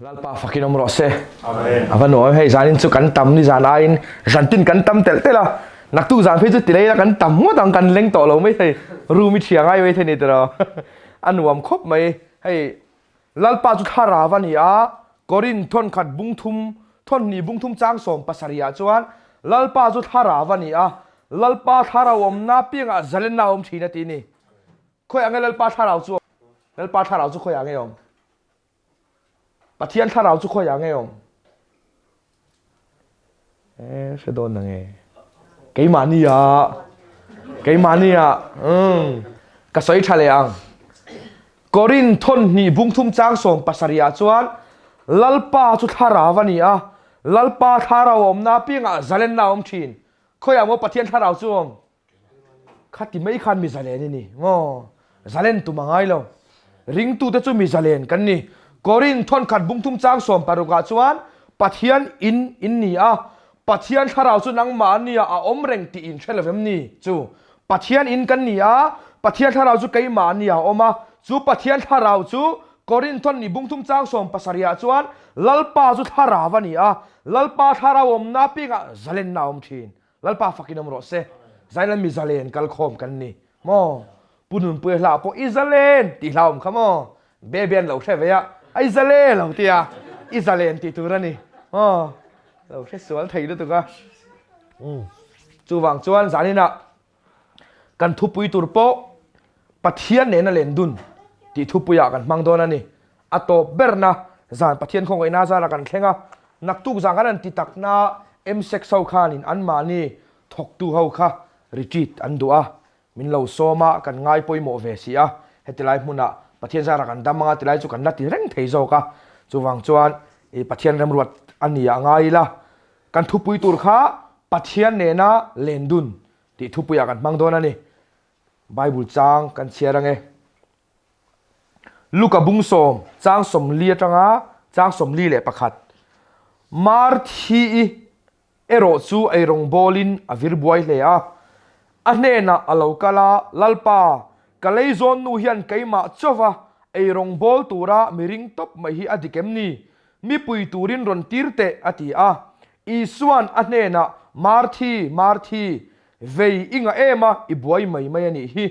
Lalpa fakin awm rawh se. Amen. Ava nuam hei zanin chu kan tam ni zan aiin zantin kan tam telh telh a. Naktuk zan phei chu tilei la kan tam ngawt ang kan leng tawh lo mai thei. Room i thiang ai mai thei ni tiraw. A nuam khawp mai. Hei Lalpa chu thlarau a ni a, Korinth thawnkhat bungthum thawnhnih bungthum chang 70 ah chuan Lalpa chu thlarau a ni a, Lalpa thlarau awmna piangah zalenna a awm thin a ti ni. Khawiah nge Lalpa thlarau chu awm? Lalpa thlarau chu khawiah nge awm? Pathian thlarau chu khawiah nge awm? Eh, hre dawn na nge. Keimahni ah. Keimahni ah. Um. Ka sawi tha leh ang. Korin thawn hnih bungthum chang 70 ah chuan Lalpa chu thlarau a ni a, Lalpa thlarau a awmna apiangah zalenna a awm thin. Khawiah maw Pathian thlarau chu awm? Khati mai khan mi zalen i ni maw? Zalen tum a ngai lo. Ringtute chu mi zalen kan ni. Korinth thawnkhat bungthum chang 60 ah chuan Pathian in in ni a, Pathian thlarau chu nangmah an nia a awm reng tih in hre lo vem ni? Chu Pathian in kan ni a, Pathian thlarau chu keimah an nia a awm a, chu Pathian thlarau chu Korinth thawn ni bungthum chang 70 ah chuan Lalpa chu thlarau a ni a, Lalpa thlarau awmna apiangah zalenna a awm thin. Lalpa fakin awm rawh se. Zailan mi zalen kal khawm kan ni maw? Pu Nunpuia hla pawh i zalen tih hla awm kha maw? Baby an lo hre ve a, a i zalen lo tia, i zalen tih tur a ni maw? Lo hre sual thei lutuk a. Chuvang chuan zaninah kan thupui tur pawh Pathian nena len dun tih thupuiah kan hmang dawn a ni. A tawp berna zan Pathian khawngaihna zara kan thleng a, naktuk zan kan han ti takna MSEC ho khanin anmahni thawktu ho kha retreat an duh a, min lo sawm a, kan ngai pawimawh ve si a, heti lai hmunah Pathian zara kan dam anga tilai chu kan la ti reng thei zawk a, chuvang chuan i Pathian remruat a ni ah ngai ila, kan thupui tur kha Pathian nena len dun tih thupuiah kan hmang dawn a ni. Bible chang kan chhiar ange. Luka bung sawm chang 40 atanga chang 41. Marthi-i erawh chu eirawng bawlin a vir buai hle a. A hnenah a lo kal a, Lalpa, ka lei zawn nu hian keimah chauva eirawng bawl tura mi ring tawp mai hi a dik em ni? Mi pui turin rawn tir teh, a ti a. Isua'n a hnenah, Marthi, Marthi, Vei i ngah em a, i buai mai mai a nih hi.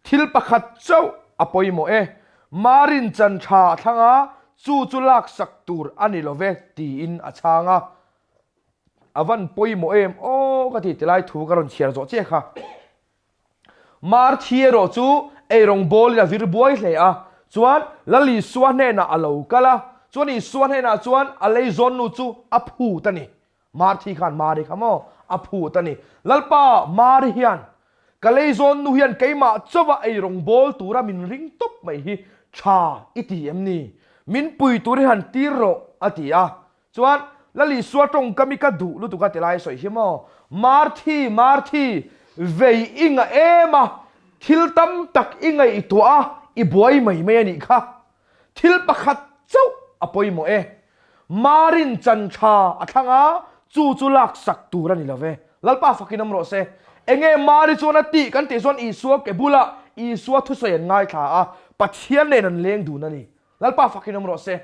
Thil pakhat chauh a pawimawh e. Marin chan tha a thlang a, chu chu laksak tur a ni lo ve, tiin a chhang a. A van pawimawh em aw ka ti tilai thu ka rawn chhiar zawh chiah kha. Marthi erawh chu eirawng bawlin a vir buai hle a, chuan Lal Isua hnenah a lo kal a, chuan Isua hnenah chuan a leizawnnu chu a phut a ni. Marthi khan Mari kha maw a phut a ni. Lalpa, Mari hian ka leizawn nu hian keimah chauha ei rawngbawl tura min ring tawp mai hi tha i ti em ni? Min pui turin han tir rawh a ti a. Chuan Lal Isua tawngkam i ka duh lutuk a ti lai sawi hi maw? Marthi, Marthi, vei i ngah em a, thil tam tak i ngaihtuah a, i buai mai mai a nih kha. Thil pakhat chauh a pawimawh e. Marin chan tha a thlang a, chu chu laksak tur a ni lo ve. Lalpa fakin awm rawh se. Enge Mari chuan a tih kan tih chuan Isua ke bulah Isua thusawi an ngaithla a, Pathian nen an leng dun a ni. Lalpa fakin awm rawh se.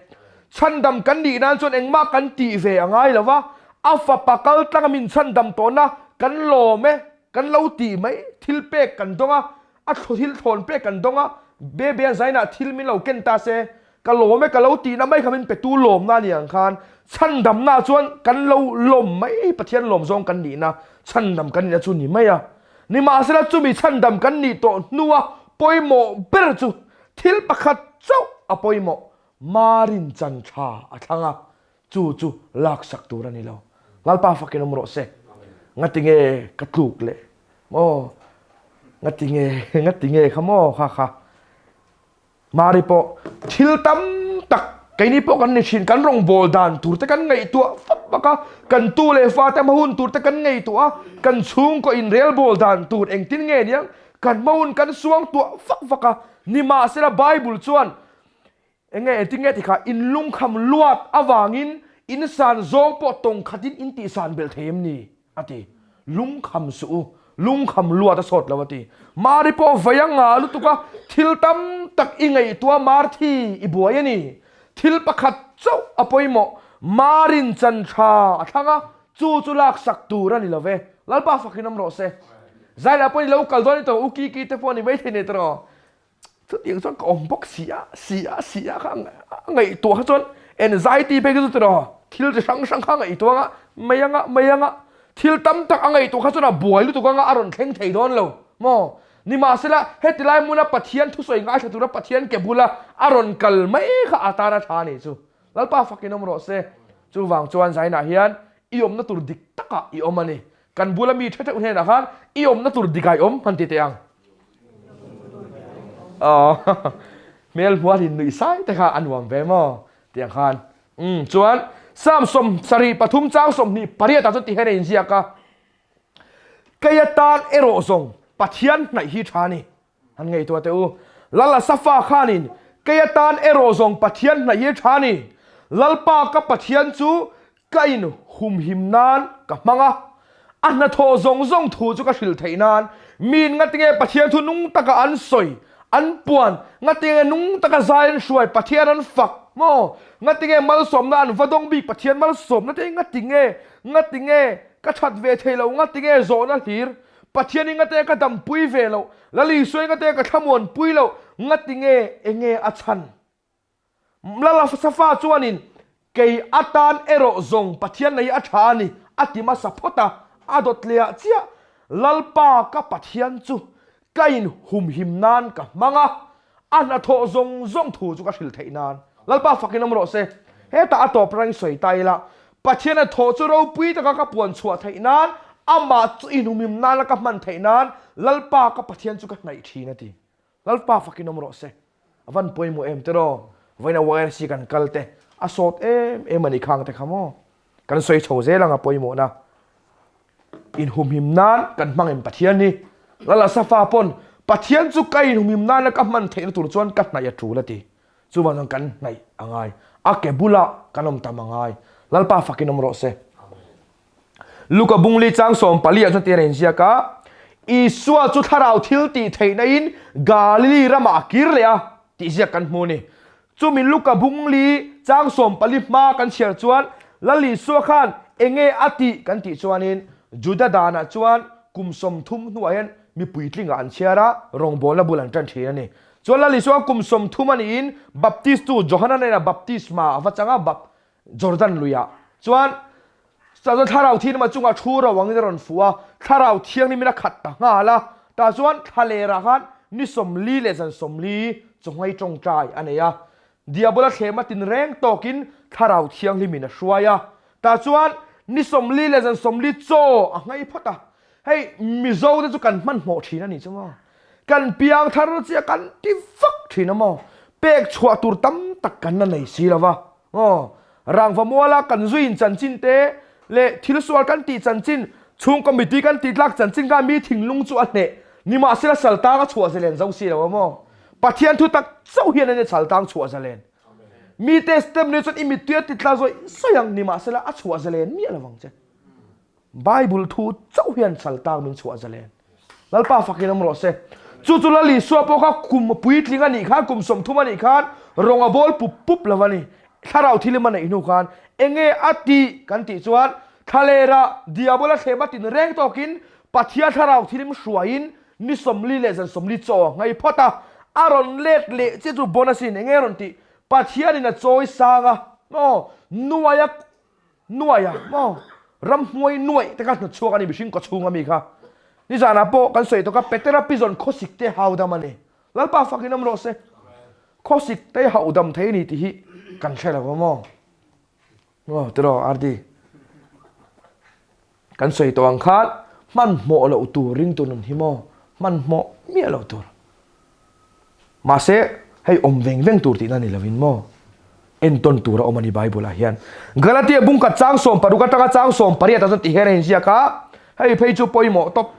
Chhandam kan nih nan chuan engmah kan tih ve a ngai lo va, a fapa kal tlanga min chhandam tawhna kan lawm e, kan lo tih mai, thil pek kan dawng a, A thil thawn pek kan dawng a, Bebe a zainah thil min lo ken ta se, ka lawm e ka lo tihna mai kha min petu lawmna a ni ang khan chhandamna chuan kan lo lawm mai Pathian lawm zawng kan nihna chhandam kan nihna chu ni mai a. Nimahsela chumi chhandam kan nih tawh hnua pawimawh ber chu thil pakhat chauh a pawimawh, Marin chan tha a thlang a, chu chu laksak tur a ni lo. Lalpa fakin awm rawh se. Ngatinge ka tluk leh maw? Ngatinge ngatinge kha maw kha kha. Mari pawh thil tam tak keini pawh kan ni thin kan rawngbawl dan tur te kan ngaihtuah fak fak a, kan tu leh fa te hma hun tur te kan ngaihtuah a, kan chhungkaw inrelbawl dan tur engtin nge niang kan hma hun kan suangtuah fak fak a. Nimahsela Bible chuan Enge engtin nge tikha in lungkham luat avangin in san zawng pawh tawng khatin in tihsan belh thei em ni? a ti. Lungkham suh u, lungkham luat a sawt lo a ti. Mari pawh vei a ngah lutuk a, thil tam tak i ngaihtuah Marthi i buai a ni. Thil pakhat chauh a pawimawh. Marin chan tha a thlang a, chu chu laksak tur a ni lo ve. Lalpa fakin awm rawh se. Zailah pawh i lo kal dawn i tawh, u Kiki te pawh a ni maithei nei tawh. Chutiang chuan ka awm bawk si a, si a, si a kha a ngaihtuah kha chuan anxiety phei kha chu tiraw thil chi hrang hrang kha a ngaihtuah anga mai anga mai anga thil tam tak a ngaihtuah kha chuan a buai lutuk anga a rawn thleng thei dawn lo maw? Nimahsela heti lai hmuna Pathian thusawi ngaithla tura Pathian ke bula a rawn kal mai kha a tan a tha a nih chu. Lalpa fakin awm rawh se. Chuvang chuan zainah hian i awmna tur dik takah i awm a ni. Kan bula mi ṭha ṭeuh hnenah khan i awmna tur dik ah i awm han ti teh ang. Aww hmel hmual in nuih sai te kha a nuam ve maw tiang khan. Umm chuan Psalm 73 chang 28 ah chuan ti hian a inziak a, Kei atan erawh zawng Pathian hnaih hi ṭha a ni. Han ngaihtuah teh u. Lal Asafa khanin, Kei atan erawh zawng Pathian hnaih hi a tha a ni. Lalpa ka Pathian chu ka in humhim nan ka hmang a. A hnathawh zawng zawng thu chu ka hrilh theih nan miin ngatinge Pathian thu nung taka an sawi, an puan, ngatinge nung taka zai an hruai, Pathian an fak maw? Ngatinge malsawmna an va dawng bik Pathian malsawmna te hi ngatinge, ngatinge ka that ve thei lo, ngatinge zawhna hlir Pathian i ngate ka dampui ve loh, Lal Isua i ngate ka thlamuanpui loh, ngati nge enge a chhan? Lal Safa chuanin, Kei atan erawh zawng Pathian nei a tha a ni, a ti hmasa phawt a, a dawt leh ah chiah, Lalpa ka Pathian chu ka in humhim nan ka hmang a, A hnathawh zawng zawng thu chu ka hrilh theih nan Lalpa fakin awm rawh se. Hetah a tawp rang sawi ta ila, Pathian a thawh chu ropui taka ka puan chhuah theih nan, amah chu inhumhim nana ka hman theih nan Lalpa ka Pathian chu ka hnaih thin a ti. Lalpa fakin awm rawh se. A van pawimawh em tiraw? Vawiin a YLC kan kal te a sawt em em a ni khang te kha maw? Kan sawi chho zel ang a pawimawhna. Inhumhim nan kan hmang em Pathian hi? Lal Asafa pawn Pathian chu ka inhumhim nana ka hman theihna tur chuan ka hnaih a tul a ti. Chuvang chuan kan hnaih a ngai. A ke bulah kan awm tam a ngai. Lalpa fakin awm rawh se. Luka bungli chang 14 ah chuan tian a inziak a, Isua chu thlarau thil tih theihna in Galili ramah a kir leh a tih ziak kan hmu a ni. Chumi Luka bungli chang 14 hma kan chhiar chuan Lal Isua khan enge a tih kan tih chuanin Juda danah chuan kum 30 hnuah hian mi puitlingah an chhiar a, rawngbawlna bul an tan thin a ni. Chuan Lal Isua kum 30 a niin Baptistu Johana hnenah baptisma a va chang a, Jordan luiah chuan chutah chuan Thlarau Thianghlim a chungah thu ro angin a rawn fuh a, Thlarau Thianghlimin a khat ta nghal a, tah chuan thlalerah khan ni 40 leh zan 40 chawnghei tawngtai a nei a, Diabola thlema tinreng tawkin Thlarau Thianghlimin a hruai a, tah chuan ni 40 leh zan 40 chaw a nghei phawt a, hei Mizo te chu kan hmanhmawh thin a nih chu maw, kan piang thar chiah kan ti vak thin a maw, pek chhuah tur tam tak kan la nei si lo va. Aw, rangva muala kan zuin chanchin te leh thil sual kan tih chanchin, chhungkaw miti kan tih tlak chanchin khan mi thinglung chu a hneh. Nimahsela saltang a chhuah zalen zo si lo a maw? Pathian thu tak chauh hian a nia saltang chhuah zalen. Mite step ni chuan i mittui a ti tla zawih zawih ang, nimahsela a chhuah zalen miah lovang che. Bible thu chauh hian saltang min chhuah zalen. Lalpa fakin awm rawh se. Chu chu Lal Isua pawh kha kum puitling a nih khan, kum 30 a nih khan rawng a bawl pup pup lo a ni. Thlarau thilim a neih hnu khan enge a tih kan tih chuan thlalera Diabola thlem a tin reng tawkin Pathian thlarau thilim hruaiin ni 40 leh zan 40 chaw a nghei phawt a, a rawn let leh chiah chu bon asin enge a rawn tih Pathianin a chawi sang a, aw nuaia Nuaih a maw? Ramhnuai nuaih te kha hnawtchhuak a ni mihring kawchhung a mi kha. Nizanah pawh kan sawi tawk a Petera pizawn khawsik te haudam a ni. Lalpa fakin awm rawh se. Khawsik te haudam thei a ni tih hi kan hre lo a maw? Maw tiraw RD? Kan sawi tawh ang khan hmanhmawh loh tur ringtu nun hi maw hmanhmawh miah loh tur. Mahse hei awm veng veng tur tihna ni lovin maw entawn tur a awm a ni Bible ah hian. Galatia bungkhat chang 16 atanga chang 18 ah chuan ti hian a inziak a, hei phei chu pawimawh tawp.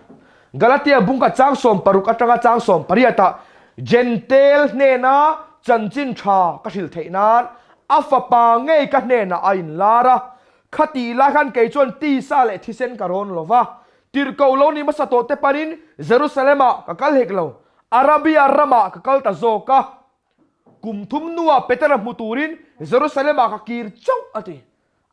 Galatia bungkhat chang 16 atanga chang 18 ah Jentail hnena chanchin tha ka hrilh theih nan a fapa ngei ka hnenah a inlar a, Khatih lai khan kei chuan tisa leh thisen ka rawn lo va, tirhkoh lo ni hmasa tawh te panin Jerusalem-ah ka kal hek lo, Arabia ramah ka kal ta zawk a. Kum thum hnuah Petera hmu turin Jerusalem-ah ka kir chauh a ti.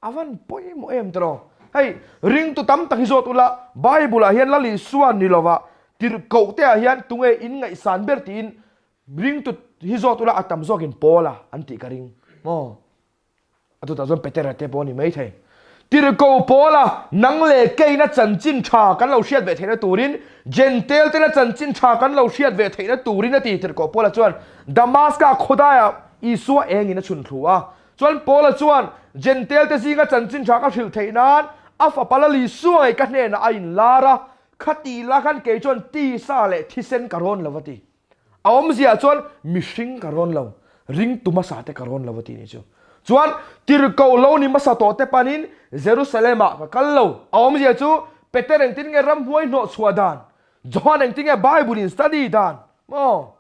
A van pawimawh em tiraw? Hei, ringtu tam tak hi zawt ula, Bible-ah hian Lal Isua ni lova tirhkoh te ah hian tunge in ngaihsan ber tiin ringtu hi zawt ula a tam zawkin Paula an tih ka ring maw? A chutah chuan Petera te pawh a ni maithei. Tirhkoh Paula nang leh keina chanchin tha kan lo hriat ve theihna turin, Jentail tena chanchin tha kan lo hriat ve theihna turin a ti. Tirhkoh Paula chuan Damaska khawdaiah Isua engin a chhun thlu a. Chuan Paula chuan Jentail te zinga chanchin tha ka hrilh theih nan a fapa Lal Isua ngei ka hnenah a inlar a, khati la khan kei chuan tisa leh thisen ka rawn lo a ti. A awmzia chuan mihring ka rawn lo, ringtu hmasa te ka rawn lo a ti ni chu. Chuan tirhkoh lo ni hmasa tawh te panin Jerusalem-ah ka kal lo. A awmzia chu Peter engtin nge ramhuai hnawh chhuah dan, Johan engtin nge Bible in study dan maw?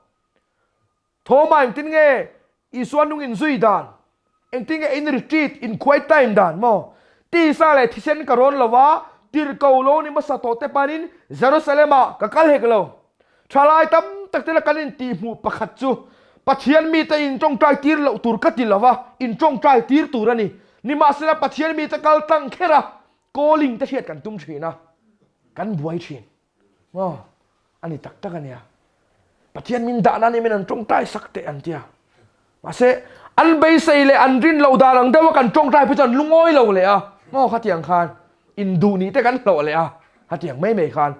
Thoma engtin nge Isua nung in zui dan, engtin nge in retreat, in quiet time dan maw? Tisa leh thisen ka rawn lo va, tirhkoh lo ni hmasa tawh te panin Jerusalem-ah ka kal hek lo. Thalai tam tak tela kan intihhmuh pakhat chu Pathian mite in tawngtai tir loh tur ka ti lo va, in tawngtai tir tur a ni. Nimahsela Pathian mite kal tlang kher a, calling te hriat kan tum thin a, kan buai thin. Maw? A ni tak tak a nia. Pathian min dah nan min an tawngtai sak teh an tia. Mahse, an beisei leh an rin loh dan ang deuha kan tawngtai phei chuan lungawi lo leh a. Maw khatiang khan induh nih te kan hlawh leh a. Khatiang mai mai khan.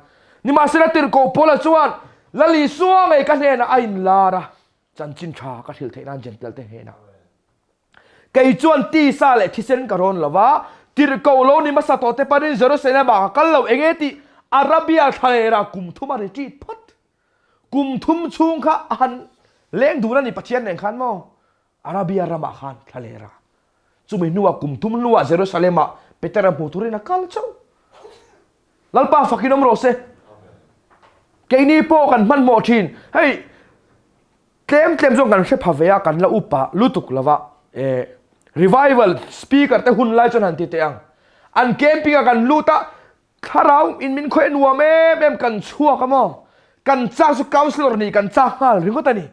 Nimahsela tirhkoh Paula chuan Lal Isua ngei ka hnenah a inlar a, chanchin tha ka hrilh theih nan Jentail te hnenah. Kei chuan tisa leh thisen ka rawn lo va, tirhkoh lo ni hmasa tawh te panin Jerusalem-ah ka kal lo eng nge tih Arabia thlalerah kum thum a retreat phawt. Kum thum chhung kha a han leng dun a ni Pathian nen khan maw? Arabia ramah khan thlalerah. Chumi hnuah kum thum hnuah Jerusalem-ah Petera hmu turin a kal chauh. Lalpa fakin awm rawh se. Keini pawh kan hmanhmawh thin. Hei, Tlem tlem chuan kan hre pha ve a, kan la upa lutuk lo va, eh revival speaker te hun lai chuan han ti teh ang. An camping a kan lut a, thlarau in min khawih nuam em em kan chhuak a maw, kan chak chu councillor nih kan chak nghal ringawt a ni.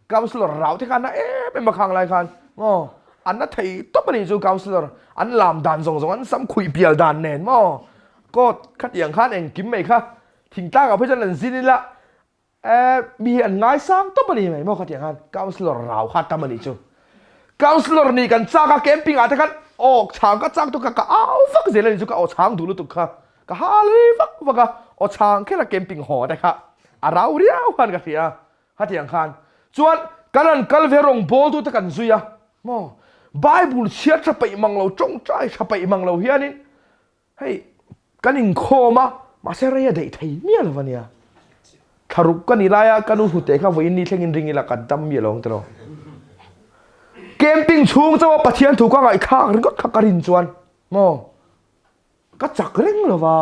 Councillor rau te kha an na em em a khang lai khan maw, an na thei tawp a nih chu councillor an lam dan zawng zawng an sam khuih pial dan nen maw, court khatiang khan engkim mai kha thingtlang ah phei chuan an zin ila Eh, mi hi an ngaisang tawp a ni mai maw khatiang khan councillor rau kha tam a nih chu. Councillor nih kan chak a camping ah te khan aw chhang ka chak tuk kha ka au vak zel a nih chu ka aw chhang duh lutuk kha ka hal vak vak a aw chhang kher a camping haw te kha a rau riau khan ka hria khatiang khan chuan kan han kal ve rawng bawl tu te kan zui a maw Bible chhiar tha peih mang lo tawngtai tha peih mang lo hianin Hei, kan inkhawm a, mahse rei a daih thei miah lo ania. Thlaruk ka ni laia ka nu hnute kha vawiin ni thlengin ring ila ka dam miah lo ang tiraw. Camping chhung chauha Pathian thu ka ngaihthlak ringawt kha ka rin chuan maw ka chak reng lo va,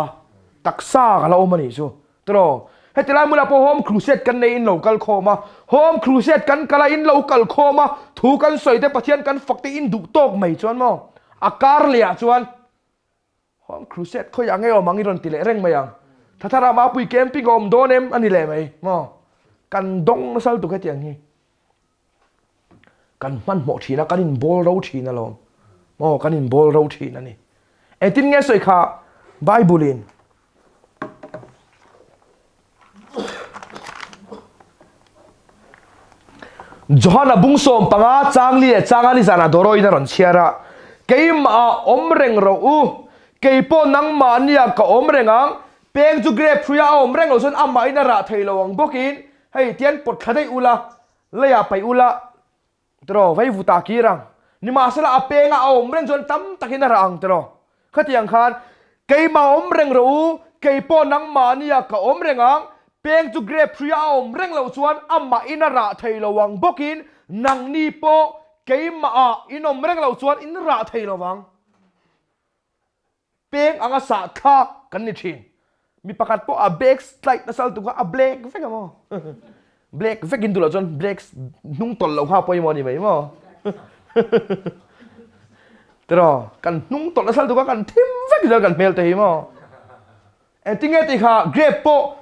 taksa ka la awm a nih chu tiraw. Heti lai hmunah pawh home crusade kan nei in lo kal khawm a, home crusade kan kal a in lo kal khawm a, thu kan sawi te Pathian kan fak te in duh tawk mai chuan maw a kar leh ah chuan Home crusade khawiah nge awm ang i rawn ti leh reng mai ang. Thathara Mapui camping a awm dawn em a ni leh mai maw. Kan dawng nasa lutuk hetiang hi. Kan hmanhmawh thin a, kan inbawl ro thin alawm. Maw kan inbawl ro thin a ni. Engtin nge sawi kha Bible in Johana bung sawm panga changli leh changa ni zanah Doroin a rawn chhiar a, Keimah awm reng rawh u, kei pawh nangmahnia ka awm reng ang, peng chu grape hruia a awm reng lo chuan amahin a rah thei lo ang bawkin, hei tian pawt thla daih ula, leiah paih ula, Tiraw, vei vu ta kir ang. Nimahsela a penga a awm reng chuan tam takin a rah ang tiraw. Khatiang khan, Keimah awm reng rawh u, kei pawh nangmahnia ka awm reng ang, peng chu grape hruia a awm reng loh chuan amahin a rah thei lo ang bawkin nangni pawh keimahah in awm reng loh chuan in rah thei lo vang. Peng anga sah thlak kan ni thin. Mi pakhat pawh a bag slide nasa lutuk kha a black vek a maw? Black vek in duh loh chuan black hnung tawlh loh kha a pawimawh a ni mai maw? Tiraw, kan hnung tawlh nasa lutuk kha kan thim vek zel kan hmel te hi maw? Engtin nge tih kha grape pawh.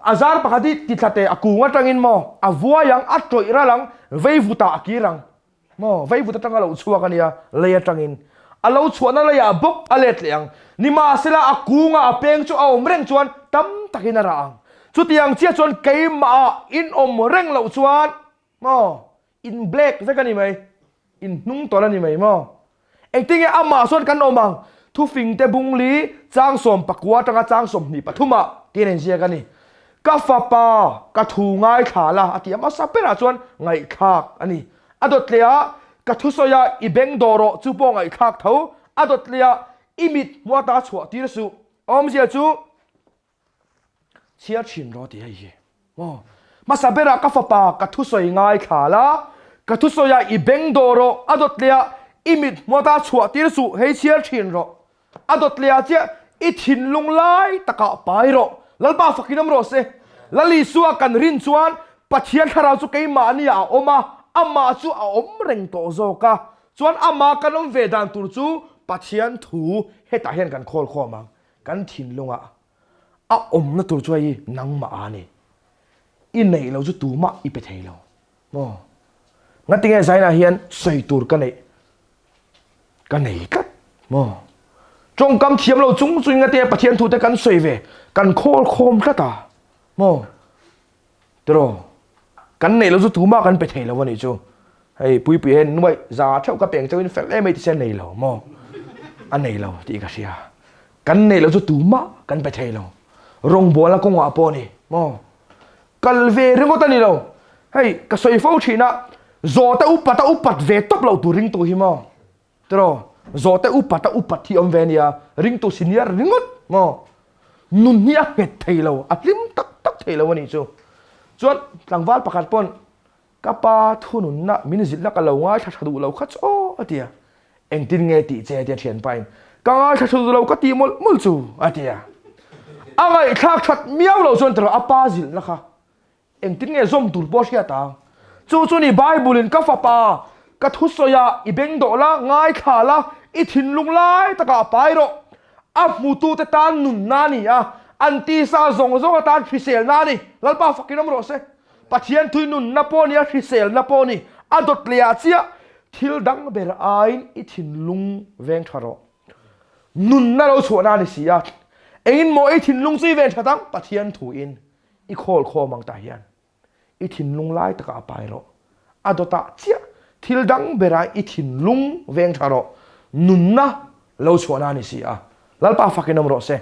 A zar pakhat hi tithla teh a kung atangin maw a vuai ang, a tawih ral ang, veivutah a kir ang. Maw veivut atanga lo chhuak a nia, lei atangin. A lo chhuahna leiah bawk a let leh ang. Nimahsela a kunga a peng chu a awm reng chuan tam takin a rah ang. Chutiang chiah chuan keimahah in awm reng loh chuan maw in black vek a ni mai, in hnung tawlh a ni mai maw. Engtinge amah sawn kan awm ang? Thufingte bungli chang 14 atanga chang 23 ah tiin a inziak a ni. Ka fapa, ka thu ngaithla la a ti a, hmasa berah chuan ngaihthlak a ni. A dawt leh ah ka thusawi a i beng dawh rawh chu pawh ngaihthlak tho, a dawt leh ah i mit hmuh ata chhuah tir suh. Awmzia chu Chhiar thin rawh tih hei hi maw. Hmasa berah ka fapa ka thusawi ngaithla la, ka thusawiah i beng dawh rawh, a dawt lehah i mit hmuata chhuah tir suh, hei chhiar thin rawh. A dawt lehah chiah i thinlung lai takah pai rawh. Lalpa fakin awm rawh se. Lal Isua kan rin chuan Pathian thlarau chu keimahni ah a awm a, amah chu a awm reng tawh zawk a. Chuan amah kan awm ve dan tur chu Pathian thu hetah hian kan khawl khawm ang. Kan thinlungah a awmna tur chu hei nangmah a ni. I neih lo chu tumah i pe thei lo maw? Ngatinge Zaina hian sawi tur ka neih ka nei tlat maw? Tawngkam thiam lo chung chungin ngatinge Pathian thute kan sawi ve kan khawl khawm tlat a maw? Tiraw? Kan neih lo chu tumah kan pe thei lo a nih chu. Hei Puipui hian nuaih za theuh ka peng chauhin fel em mai ti se a nei lo maw? A nei lo tih ka hria. Kan neih lo chu tumah kan pe thei lo. Rawngbawlna kawngah pawh a ni maw? Kal ve ringawt a ni lo. Hei ka sawi fo thin a, zawhte upat a upat ve tawp loh tur ringtu hi maw? Tiraw? Zawhte upat a upat hi awm ve ania, ringtu senior ringawt maw? Nun hi a nghet thei lo, a hlim tak tak thei lo a nih chu. Chuan tlangval pakhat pawn ka pa thununna min zilhna ka lo ngaithla tha duh lo kha chu aw a ti a. Engtin nge tih che a ti a thianpa in. Ka ngaithla tha duh lo ka tih mawlh mawlh chu a ti a. A ngaihthlak that miau lo chuan tiraw a pa zilhna kha Engtin nge zawm tur pawh hriat ang? Chu chu ni Bible in ka fapa, ka thusawi ah i beng dawh la, ngaithla la, i thinlung lai takah pai rawh. A hmutute tan nunna a ni a, an tisa zawng zawng atan hriselna a ni. Lalpa fakin awm rawh se. Pathian thui nunna pawh a ni a, hriselna pawh a ni. A dawt leh ah chiah thil dang ber aiin i thinlung veng tha rawh. Nunna lo chhuahna a ni si a. Engin maw i thinlung chu i ven that ang? Pathian thuin. I khawl khawm ang tah hian i thinlung lai takah a pai rawh. A dawtah chiah thil dang berah i thinlung veng tha rawh. Nunna lo chhuahna a ni si a. Lalpa fakin awm rawh se.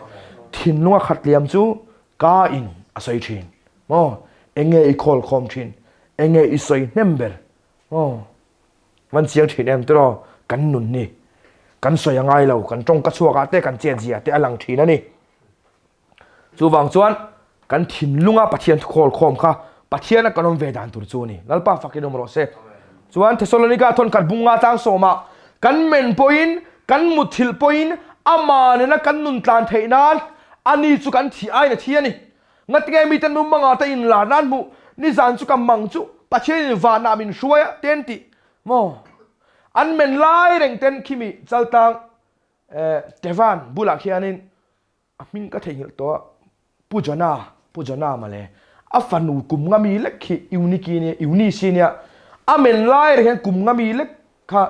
Thinlunga khat liam chu ka in a sawi thin. Maw? Enge i khawl khawm thin? Enge i sawi hnem ber? Maw? Van chiang thin em tiraw? Kan nun hi kan sawi a ngai lo. Kan tawngka chhuakah te kan chet zia te a lang thin a ni. Chuvang chuan kan thinlunga Pathian thukhawl khawm kha Pathiana kan awm ve dan tur chu a ni. Lalpa fakin awm rawh se. Chuan Thessalonika thawnkhat bunga tlang sawmah kan men pawhin kan mutthilh pawhin ama nena kan nun tlan theih nan ani chu kan thih aiin a thi a ni. Ngatinge miten mumanga te inlar nan hmuh nizan chu ka mang chu Pathianin vanah min hruai a te an tih maw? An men lai reng ten khimi chaltlang Tevan bulah khianin A hming ka theihnghilh tawh a, Pu Jona, Pu Jona mawle, a fanu kum nga mi lek khi Euniki nia, Eunice nia, a men lai reng hian kum nga mi lek kha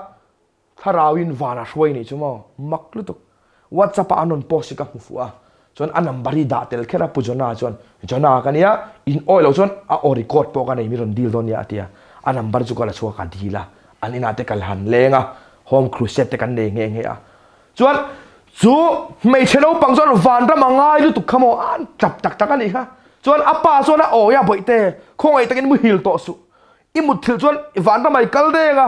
thlarauin van a hruai nih chu maw, mak lutuk. WhatsApp ah an rawn post hi ka hmu fuh a, chuan a number hi dah tel kher a Pu Jona chuan, Jona ka nia, in awi loh chuan a aw record pawh ka nei mi rawn deal dawn nia a ti a, a number chu ka la chhuak a, ka deal a, an inah te ka la han leng a, home crusade te kan nei nghe nghe a. Chuan chu hmeichhe naupang chuan vanram a ngai lutuk kha maw an tap tak tak a nih kha. Chuan a pa chuan a awi a bawihte khawngaih takin muhil tawh suh. I mutthilh chuan vanram ah i kal deng a,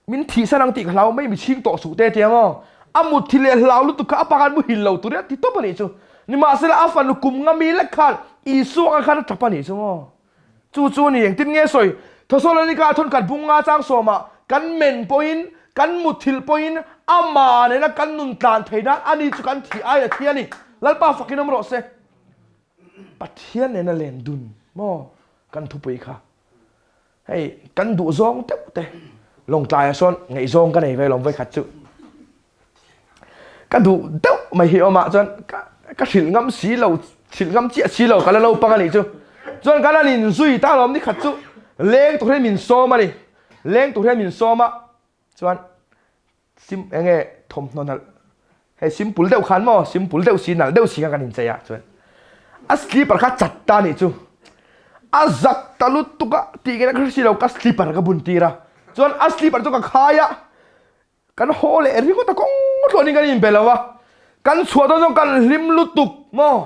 min thihsan ang tih ka hlau mai mi chhing tawh suh te tia maw. A mutthilh leh hlau lutuk kha a pa khan muhil lo tur i a ti tawp a nih chu. Nimahsela a fanu kum nga mi lek khan Isua ang khan a tap a nih chu maw. Chu chu ni engtin nge sawi? Thesalonika thawnkhat bung nga chang sawmah kan men pawhin, kan mutthilh pawhin amah nena kan nun tlan thei nan ani chu kan thih aiin a thi a ni. Lalpa fakin awm rawh se. Pathian nena len dun maw kan thupui kha. Hei kan duh zawng deuh te Lawngtlaiah sawn ngaihzawng ka nei ve lawm vawikhat chu. Ka duh deuh mai hi awmah chuan ka ka hrilh ngam si lo, hrilh ngam chiah si lo ka la naupang a nih chu. Chuan kan han inzui ta alawm nikhat chu leng tur hian min sawm a ni. Leng tur hian min sawm a, chuan sim enge thawmhnaw nalh hei simple deuh khan maw simple deuh si nalh deuh si khan kan inchei a chuan a slipper kha chat ta nih chu a zak ta lutuk a tih nge ka hre si lo ka slipper ka bun tir a chuan a slipper chu ka khai a kan haw leh ringawt a kawng tluanin kan inbe lo a kan chhuah dawn chuan kan hlim lutuk maw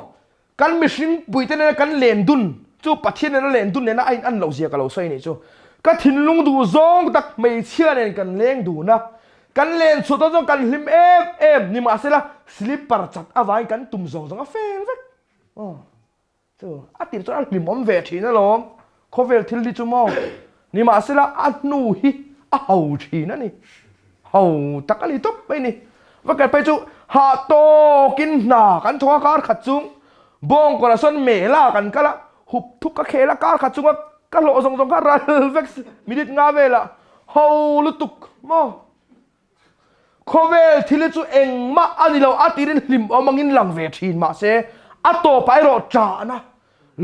Kan mihring puite nena kan len dun chu Pathian nena len dun nena a in an loh zia ka lo sawi anih chu. Ka thinlung duh zawng tak hmeichhia nen kan leng dun a, kan len chhuah dawn chuan kan hlim em em nimahsela slipper chat avangin kan tum zawng zawng a fel vek. Aw chu a tir chuan a hlimawm ve thin alawm khawvel thil hi chu maw nimahsela a hnu hi a ho thin a ni. Ho tak a ni tawp mai ni. Va kal phei chu hah tawkin hna kan thawk a kar khat chung bawngkawrah sawn mela kan kal a, hup thuk ka khel a kar khat chunga ka hlawh zawng zawng kha ral vek minute nga velah ho lutuk maw. Khawvel thil hi chu engmah a ni lo a tirin hlim awm angin lang ve thin mahse a tawpah erawh ṭahna,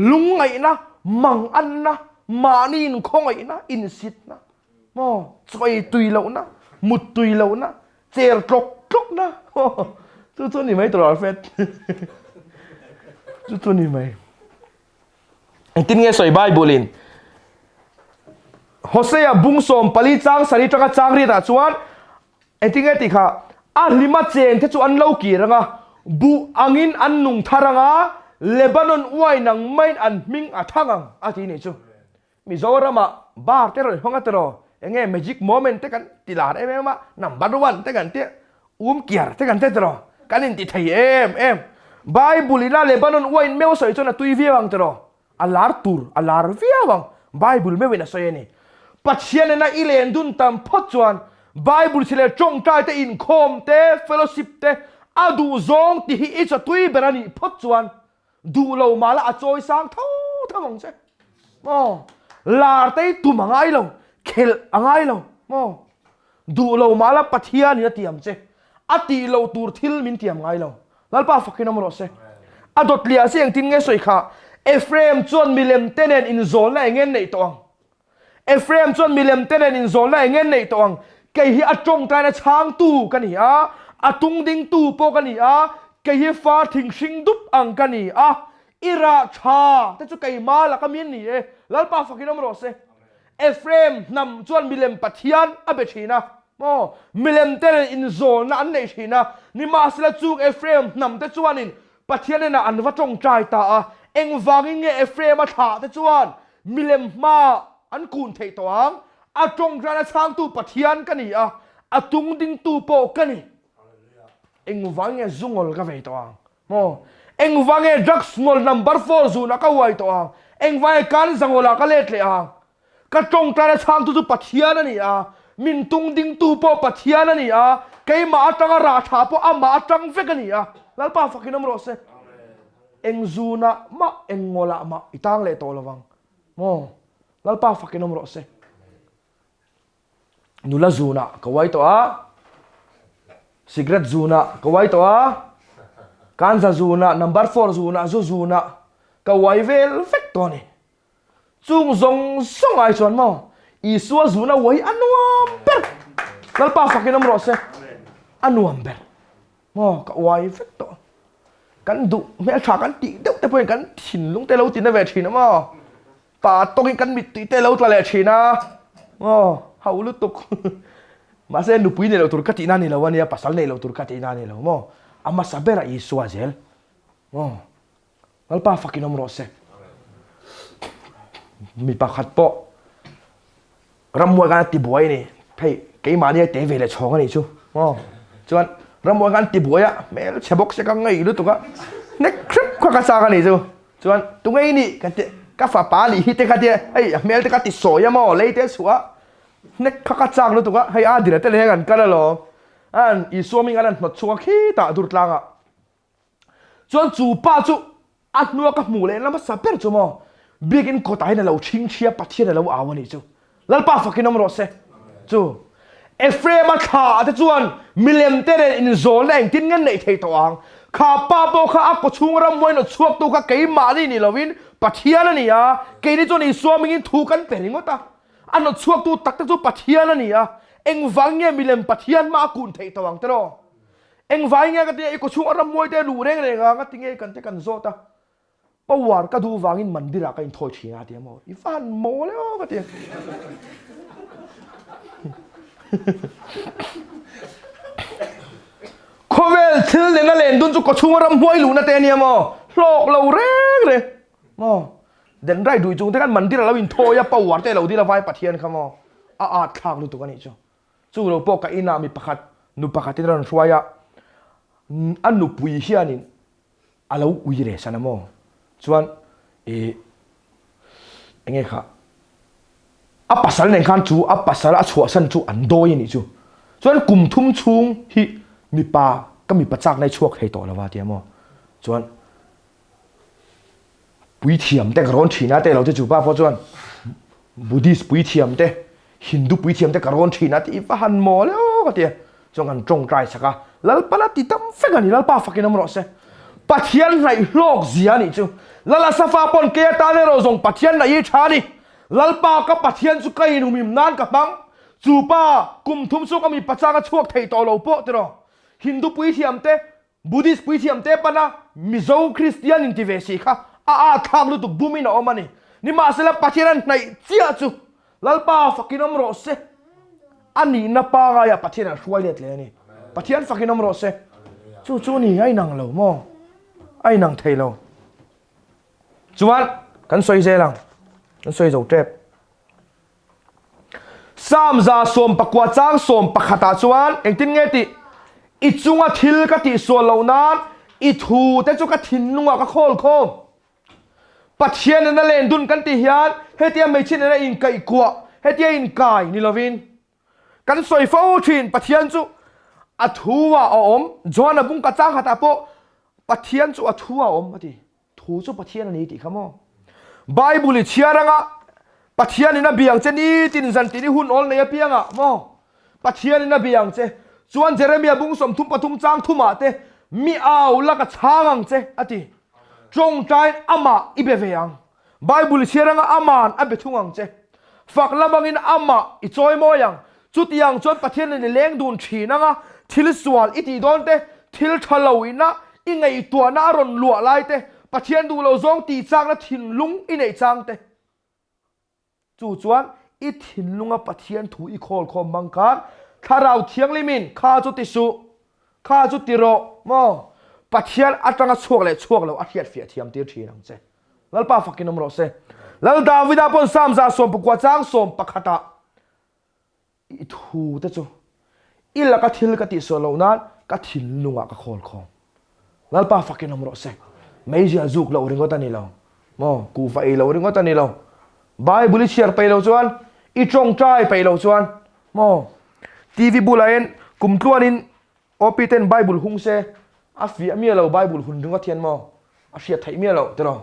lungngaihna, manganna, mahni inkhawngaihna, insitna Maw chawi tui lohna, mut tui lohna, cher tlawk tlawkna chu chu ni mai tur Alfred. Chu chu ni mai. Engtin nge sawi Bible in Hosea bung 14 chang sari tanga chang riatah chuan engtin nge tih kha a hlima chen te chu an lo kir anga buh angin an nung thar anga Lebanon uai nang maiin an hming a thang ang a ti nih chu. Mizoramah bar te rawn hawng a tiraw, enge magic moment te kan ti lar em em a, number one te kan tia, um kiar te kan tia tiraw, kan inti thei em em. Bible ina Lebanon uain meuh sawi chuan a tui viau ang tiraw, a lar tur a lar viau ang, Bible meuhin a sawi a ni. Pathian nena i len dun tam phawt chuan Bible chhi leh tawngtai te, inkhawm te, fellowship te, a duhzawng ti hi i chawtui ber a nih phawt chuan Duh lo mah la a chawi sang tho tho ang che. Maw? Lar te hi tum a ngai lo, khelh a ngai lo. Maw? Duh lo mah la Pathianin a tiam che. A tih loh tur thil min tiam ngai lo. Lalpa fakin awm rawh se. A dawtliah si engtin nge sawi kha? Ephraim chuan milem te nen inzawlna eng nge neih tawh ang? Ephraim chuan milem te nen inzawlna eng nge neih tawh ang? Kei hi a tawngtaina chhangtu ka ni a, a tungdingtu pawh ka ni a, kei hi far thing hring dup ang ka ni a, i rah tha te chu keimah laka mi an ni e, Lalpa fakin awm rawh se. Ephraim hnam chuan milem Pathian a be thin a, maw? Milem te nen inzawlna an nei thin a, nimahsela chung Ephraim hnam te chuanin Pathian hnenah an va tawngtai ta a, engvangin nge Ephraim-a thlah te chuan milem hmaah an kun theih tawh ang? A tawngtaina chhangtu Pathian ka ni a, a tungdingtu pawh ka ni. Engvangin nge zu ngawl ka vei tawh ang? Maw? Engvangin nge drugs ngawl number four zunah ka uai tawh ang? Engvangin nge kanza ngawlah ka let leh ang? Ka tawngtaina chhangtu chu Pathian a ni a, min tung dingtu pawh Pathian a ni a, keimah atanga rah tha pawh amah atang vek a ni a. Lalpa fakin awm rawh se. Eng zunah mah, eng ngawlah mah i tang leh tawh lovang. Maw? Lalpa fakin awm rawh se. Nula zunah ka uai tawh a, cigarette zunah ka uai tawh a, kanza zunah, number four zunah, zu zunah ka uai vel vek tawh a ni. Chung zawng zawng ai chuan maw Isua zuna uai a nuam ber. Lalpa fakin awm rawh se. A nuam ber. Maw ka uai vek tawh. Kan duh hmeltha kan tih deuh te pawhin kan thinlung te lo tina ve thin a maw. Pa tawkin kan mittui te lo tla leh thin a. Maw hau lutuk. Mahse nupui nei lo tur ka tihna a ni lo ania, pasal nei lo tur ka tihna a ni lo maw. A hmasa berah Isua zel. Maw. Lalpa fakin awm rawh se. Mi pakhat pawh rammuai khan a ti buai a ni. Hei keimahni a te ve leh chhawng a nih chu. Aw chuan rammuai khan ti buai a hmel chhe bawk se ka ngei lutuk a hnek hrep kha ka chak a nih chu. Chuan tunge i nih ka ti ka fapa nih hi te kha tia hei a hmel te ka ti sawi a maw lei te a chhuah a hnek kha ka chak lutuk a hei a dira te leh hian an kal alawm. An Isua hming an han hnawt chhuak a khitah durtlangah. Chuan chu pa chu a hnua ka hmuh leh hmasa ber chu maw biakin kawtah hian a lo chhingchhia Pathian a lo au a nih chu. Lalpa fakin awm rawh se. Chu Ephraim-a thla te chuan milem te nen inzawlna engtin nge neih thei tawh ang? Kha pa pawh kha a kawchhung rammuai nawt chhuaktu kha keimahni ni lovin Pathian a ni a, keini chuan Isua hmingin thu kan pe ringawt a. A hnawtchhuaktu tak te chu Pathian a ni a, engvang nge milem Pathian hma a kun theih tawh ang tiraw? Engvai nge ka tia i kawchhung a rammuai te luh reng reng a, ngati nge kan te kan zawt a, power ka duh vangin mandir ah ka inthawi thin a tia maw, i va han mawl e aw ka ti. Khawvel thil nena len dun chu kawchhung a rammuai luhna te ania maw, hlawk lo reng reng maw, den rai dui chung te khan mandir a lo inthawi a, power te a lo dil a vai Pathian kha maw, a at thlak lutuk a nih chu. Chu lo pawh ka inah mi pakhat, nu pakhatin a rawn hruai a, a nupui hianin a lo ui reh san a maw? Chuan ih enge kha a pasal nen khan chu a pasal a chhuahsan chu an dawi a nih chu. Chuan kum thum chhung hi mipa ka mipa chakna hi chhuak thei tawh lo va tia maw? Chuan Puithiam te ka rawn thin a te lo te chu pa pawh chuan Buddhist puithiam te Hindu puithiam te ka rawn thin a tih va han mawl e aw ka ti a. Chuan kan tawngtai sak a, Lalpa la ti tam vek a ni, Lalpa fakin awm rawh se. Pathian hnaih hlawk zia a nih chu. Lala Safa pawn kei atan erawh zawng Pathian hnaih hi tha a ni. Lalpa ka Pathian chu ka inhumhim nan ka hmang. Chu pa kum thum chhung a mi pachang a chhuak thei tawh lo pawh tiraw. Hindu puithiam te Buddhist puithiam te pana Mizo Kristian inti ve si kha a âtthlâk lutuk bumin a awm a ni. Nimahsela Pathian an hnaih chiah chu Lalpa fakin awm rawh se. A nihna pangaiah Pathian an hruai let leh a ni. Pathian fakin awm rawh se. Chu chu ni a inang lo maw? A inang thei lo. Chuan kan sawi zel ang. Kan sawi zo tep. Psalm 19 chang 11 ah chuan engtin nge tih? I chunga thil ka tihsual loh nan i thu te chu ka thinlungah ka khawl khawm. Pathian nena len dun kan tih hian hetia hmeichhia nena inkaihkuah, hetia inkai ni lovin kan sawi fo thin. Pathian chu a thu ah a awm. Johana bungka chang khatah pawh Pathian chu a thu ah a awm a ti. Thu chu Pathian a ni tih kha maw? Bible i chhiar anga Pathian in a biang che nitin zan tin i hun awl nei apiangah maw? Pathian in a biang che. Chuan Jeremia bung 33 chang thumah te mi au la ka chhang ang che a ti. Tawngtain amah i be ve ang. Bible i chhiar anga aman a be thung ang che. Fak lamangin amah i chawi mawi ang. Chutiang chuan Pathian nen i leng dun thin anga thil sual i tih dawn te, thil tha lo ina i ngaihtuahna a rawn luah lai te, Pathian duh lo zawng tih chakna thinlung i neih chang te. Chu chuan i thinlunga Pathian thu i khawl khawm bang khan Thlarau Thianghlimin kha chu ti suh, kha chu ti rawh maw? Pathian atanga chhuak leh chhuak lo a hriatfiah thiam tir thin ang che. Lalpa fakin awm rawh se. Lal Davida pawn Psalm 19 chang 11 ah I thu te chu i laka thil ka tihsual loh nan ka thinlungah ka khawl khawm. Lalpa fakin awm rawh se. Meizial zuk loh ringawt a ni lo. Maw, kuhva ei loh ringawt a ni lo. Bible i chhiar peih loh chuan, i tawngtai peih loh chuan, maw, TV bulah hian kum tluanin OP ten Bible hung se, a fiah miah lo Bible hun ringawt hian maw, a hriat theih miah loh tiraw.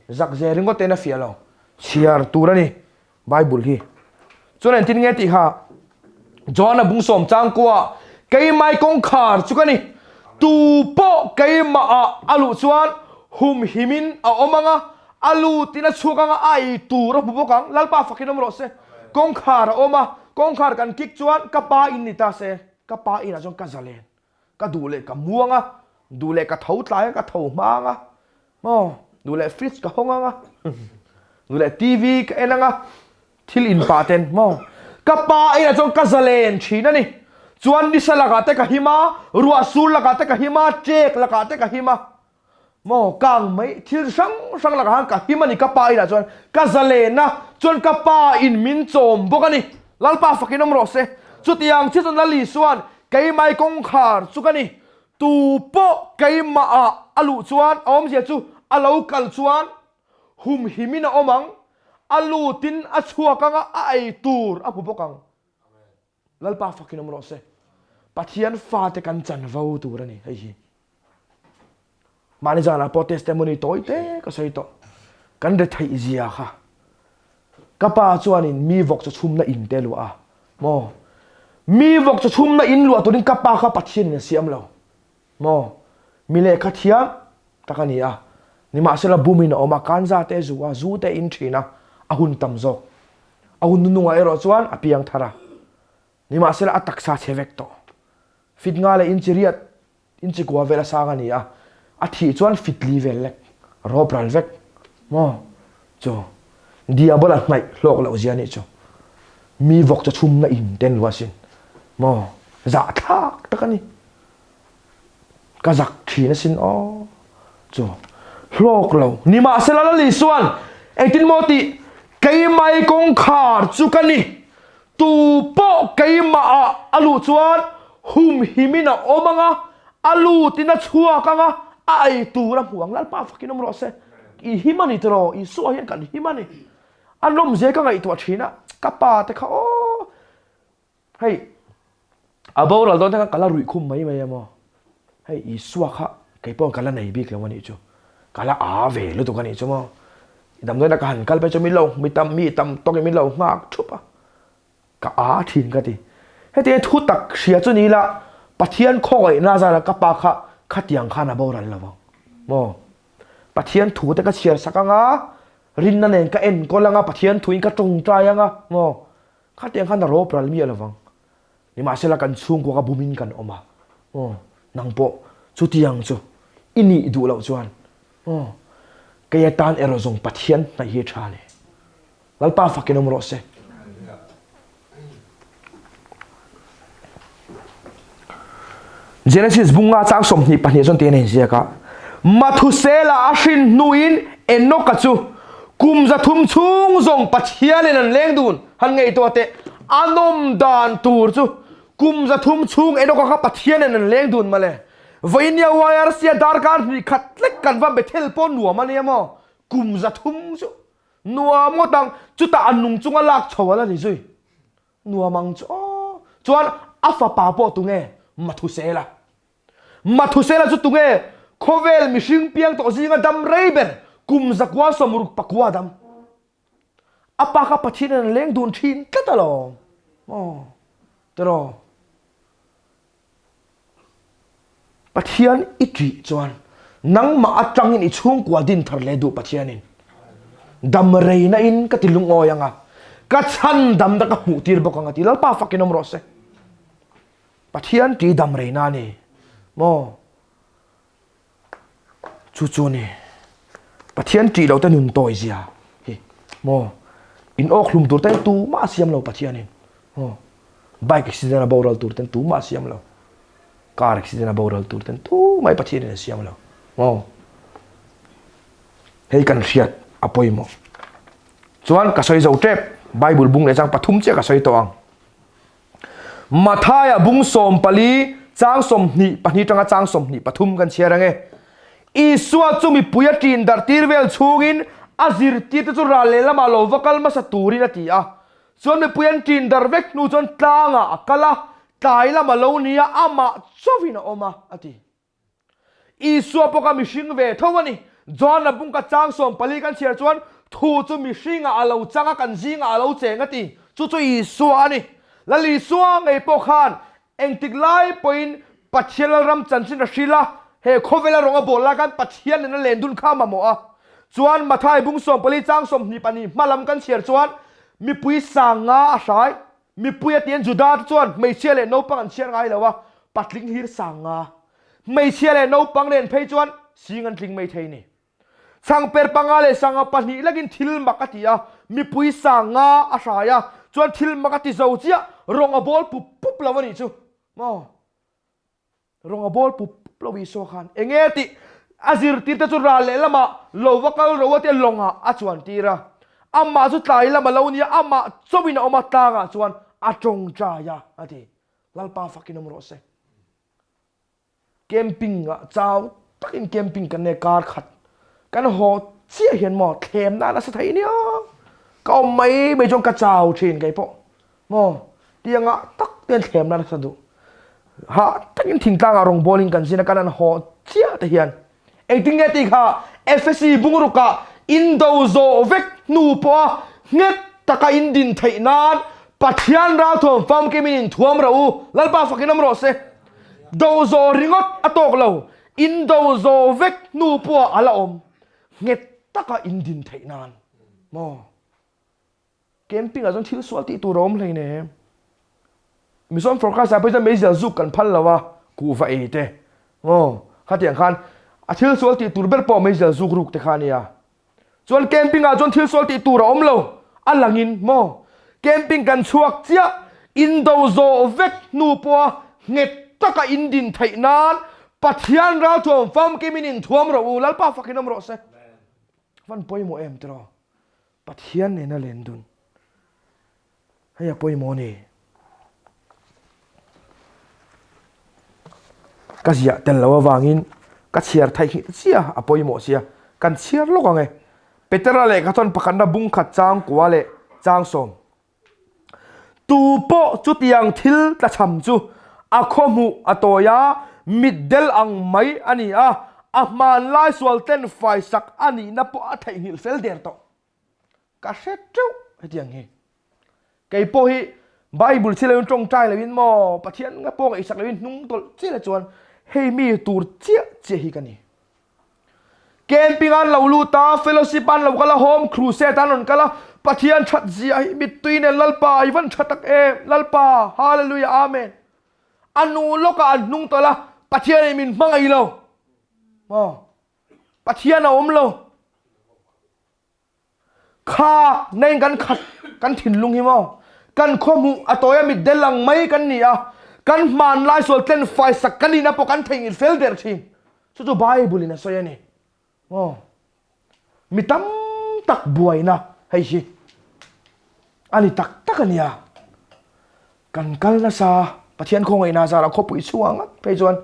Zakze ringawt ten a fiah lo. Chhiar tur a ni. Bible hi. Chuan engtin nge tih kha John a bung sawm chang kua keimai kawngkhar chu ka ni. Tu pawh keimah ah a luh chuan humhimin a awm anga, a lutin a chhuak anga a ei tur a hmu bawk ang. Lalpa fakin awm rawh se. Kawngkhar a awm a, kawngkhar kan kik chuan ka pa in ni ta se, ka pa inah chuan ka zalen. Ka duh leh ka muang a, duh leh ka tho tlai a, ka tho hmang a, maw, duh leh fridge ka hawng ang a, duh leh TV ka en ang a, thil in pah ten maw, ka pa inah chuan ka zalen thin a ni. Chuan nisa lakah te ka him a, ruah sur lakah te ka him a, ṭek lakah te ka him a. Maw kang mai thil hrang hrang lakah khan ka him a ni ka pa inah chuan ka zalen a chuan ka pa in min chawm bawk a ni Lalpa fakin awm rawh se chutiang chi chuan Lal Isuan keimai kawngkhar chu ka ni tu pawh keimah ah a luh chuan a awmzia chu a lo kal chuan humhimin a awm ang a lutin a chhuak anga a ei tur a hmu bawk ang. Lalpa fakin awm rawh se. Pathian fate kan chanvo tur a ni hei hi. Mahni zanah pawh testimony tawi te ka sawi tawh. Kan retheih zia kha. Ka pa chuanin mi vawk chaw chhumna in te luah a. Maw? Mi vawk chaw chhumna in luah turin ka pa kha Pathianin a siam lo. Maw? Mi lehkha thiam tak a ni a. Nimahsela bumin a awm a, kanza te a zu a, zu te a in thin a, a hun tam zawk. A hun nunungah erawh chuan a piang thar a. Nimahsela a taksa chhe vek tawh. Fit nga leh inchi riat, inchi kua vel a sang a ni a, a thih chuan fit li vel lek, rawp ral vek maw chu Diabol a hnaih hlawk loh zia nih chu. Mi vawk chaw chhumna in ten lu asin maw zahthlak tak a ni. Ka zak thin asin aw chu hlawk lo. Nimahsela Lal Isuan engtin maw tih keimai kawngkhar chu ka ni. Tu pawh keimah ah a luh chuan humhimin a awm anga, a lutin a chhuak anga, a ei tur a hmu ang. Lalpa fakin awm rawh se. I him a ni tiraw? Isua hian kan him a ni. A nawmzia ka ngaihtuah thin a, ka pa te kha aw hei a boral dawn te khan ka la ruih khum mai mai a maw? Hei Isua kha kei pawh ka la nei bik lo a nih chu, ka la aa ve lutuk a nih chu maw? Damdawiin a ka han kal phei chu min lo mi tam mi tam tawkin min lo nghak thup a, ka aa thin ka ti. Hetiang thu tak hria chu ni ila Pathian khawngaihna zara ka pa kha khatiang khan a boral lo ang maw? Pathian thu te ka chhiar sak anga, rinna nen ka enkawl anga, Pathian thuin ka tawngtai anga maw? Khatiang khan a rawp ral miah lo vang. Nimahsela kan chhungkua ka bumin kan awm a, aw nang pawh chutiang chu i nih duh loh chuan aw kei atan erawh zawng Pathian hnaih hi a tha a ni. Lalpa fakin awm rawh se. Genesis bunga chang 22 chuan tiin a inziak a, Mathusela a hrin hnuin Enoka chu kum 300 chhung zawng Pathianin an leng dun. Han ngaihtuah teh, a nawm dan tur chu kum 300 chhung Enoka kha Pathianin an leng dun mawle. Vawinia YRC a darkar hnih khat tlek kan va Bethel pawh nuam a nia maw? Kum 300 chu nuam ngawt ang, chutah a nung chunga lak chho a la ni zui. Nuam ang chu aw. Chuan a fapa pawh tunge? Mathusela. Mathusela chu tunge? Khawvel mihring piang tawh zinga dam rei ber kum 169 dam. A pa kha Pathian in an leng dun thin tlat alawm. Aw. Tiraw. Pathian i ṭih chuan nangmah aṭangin i chhungkua din thar leh duh Pathianin dam reina in ka ti lungawi anga, ka chhan damna ka hmuh tir bawk anga ti Lalpa fakin awm rawh se. Pathian ṭih dam reina a ni maw? Chu chu a ni. Pathian ṭih loh te nun tawi zia hi maw? In awk hlum tur ten tumah a siam lo Pathianin maw? Bike accident a boral tur ten tumah a siam lo. Car accident a boral tur ten tumah hi Pathianin a siam lo maw? Hei kan hriat a pawimawh. Chuan ka sawi zo tep Bible bung leh chang pathum chiah ka sawi tawh ang. Mathaia bung 14 chang 22 tanga chang 23 kan chhiar ange. Isua chu mipui a ṭin darh tir vel chhungin a zirtirte chu ral lehlamah lo va kal hmasa turin a ti a. Chuan mipui an ṭin darh vek hnu chuan tlangah a kal a, tlai lam a lo ni a, amah chauhin a awm a, a ti. Isua pawh kha mihring ve tho a ni. John-a bungka chang 14 kan chhiar chuan thu chu mihringah a lo chang a, kan zingah a lo cheng a ti. Chu chu Isua a ni. Lal Isua ngei pawh khan engtik lai pawhin Pathian Lalram chanchin a hrilh a, he khawvela rawng a bawl lai khan Pathian nen a len dun kha a mamawh a. Chuan Mathai bung 14 chang 22 hma lam kan chhiar chuan mipui sanga a hrai. Mipui a tian Juda te chuan hmeichhia leh naupang an chhiar ngai lo a, patling hlir sang nga. Hmeichhia leh naupang nen phei chuan sing an tling mai thei ni. Changper panga leh sanga pahnih lekin thil mak a ti a, mipui sang nga a hrai a, chuan thil mak a ti zo chiah, rawng a bawl pup pup lo a nih chu maw? Rawng a bawl pup pup lo Isua khan enge tih a zirtirte chu ral lehlamah lo va kal ro a tia lawngah a chuan tir a. Amah chu tlai lam a lo nia, amah chauhin a awm a, tlangah chuan a tawngtai a, a ti. Lalpa fakin awm rawh se. Camping ah chau takin camping kan nei kar khat kan haw chiah hian maw thlem nan a sa thei nia. Ka awm mai mai chuan ka chau thin kei pawh. Maw tiangah tak te hian thlem nasa duh. Hah takin thingtlangah rawngbawl in kan zin a kan an haw chiah te hian engtin nge tih kha Efesi bungrukah indo zawh vek hnu pawha nghet taka in din theih nan Pathian ralthuam famkim in inthuam rawh u. Lalpa fakin awm rawh se. Do zawh ringawt a tawk lo. Indo zawh vek hnu pawha a la awm. Nghet taka in din theih nan maw? Camping ah chuan thil sual tih tur a awm hleinem. Mizoram forecast ah pawh hian meizial zuk kan phal lo a, kuhva ei te maw? Khatiang khan a thil sual tih tur ber pawh meizial zuk ruk te kha a nia. Chuan camping ah chuan thil sual tih tur a awm lo, a langin maw? Camping kan chhuak chiah, indo zawh vek hnu pawha nghet taka in din theih nan Pathian ralthuam famkimin inthuam rawh u, Lalpa fakin awm rawh se. Van pawimawh em tiraw? Pathian nena len dun. Hei a pawimawh a ni. Ka ziah tel lo avangin ka chhiar theih nghilh chiah a pawimawh sia. Kan chhiar lawk ang e. Petera lehkha chuan pakhatna bung khat chang kua leh chang sawm. Tu pawh chutiang thil tlachham chu a khawhmuh a tawi a, mitdel ang mai a ni a, a hmanlai sual ten faisak a nihna pawh a theihnghilh fel der tawh. Ka hre teuh hetiang hi. Kei pawh hi Bible chhi loin tawngtai loin maw Pathian nga pawh ngaihsak loin hnung tawlh chiah chuan hei mi tur chiah chiah hi ka ni. Camping an lo lut a, fellowship an lo kal a, home crusade an rawn kal a, Pathian that zia hi mittui nen Lalpa i van tha tak em, Lalpa Hallelujah Amen. A nu lawkah an hnung tawlh a, Pathian in min hmangaih lo. Maw? Pathian a awm lo. Kha neng kan khat kan thinlung hi maw kan khawhmuh a tawi a mitdel ang mai kan ni a kan hmanlai sual tlen faisak kan nihna pawh kan theihnghilh fel der thin chu chu Bible in a sawi a ni maw mi tam tak buaina hei hi a ni tak tak a nia kan kal nasa Pathian khawngaihna zarah khawpui chhungah ngat phei chuan